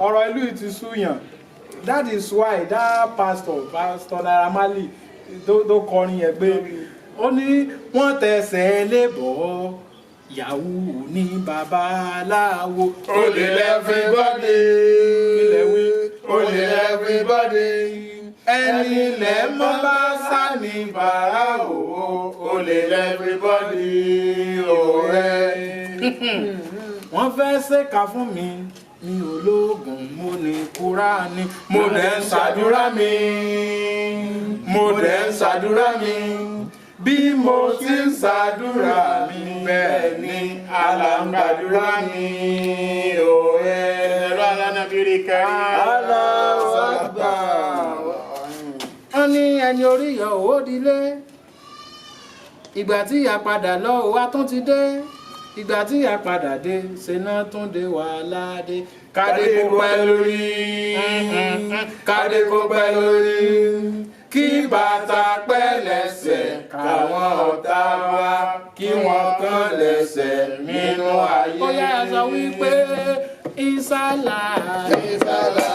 Ọ̀rọ̀ ìlú yìí ti súyàn. That is why that pastor, Pastor Naira Marley, tó kọrin yẹn pé ó ní wọ́n tẹsẹ̀ lébọ̀, yahoo ní babaláwo. Olè everybody. Ilẹ̀ wí. Olè everybody. Ẹni lẹ̀ mọ́ bá sá ní bàrà o. Olè everybody. Òwe. Wọ́n fẹ́ ṣèkà fún mi, mi ò lóògùn, mo ní Kúránì, mo dẹ̀ ń ṣàdúrà mi, mo dẹ̀ ń ṣàdúrà mi. Bí mo ti ń ṣàdúrà mi, bẹ́ẹ̀ ni Allah ń gbàdúrà mi, òye. Ẹ̀rọ alánàbírí kárí. Allahu Akbar. Wọ́n ní ẹni orí yọ owó dilé. Ìgbà tí ìyá padà lọ, òwa tún ti dé. Ìgbà tí ìyá padà dé, ṣe náà tún dé, wàhálà dé. Kádé kó pẹ́ lórí, kádé kó pẹ́ lórí, kí bàtà pẹ́ lẹ́sẹ̀, káwọn ọ̀tá wa kí wọ́n kàn lẹ́sẹ̀ nínú ayé. Ó yá, sọ wípé ìsàlà. Ìsàlà.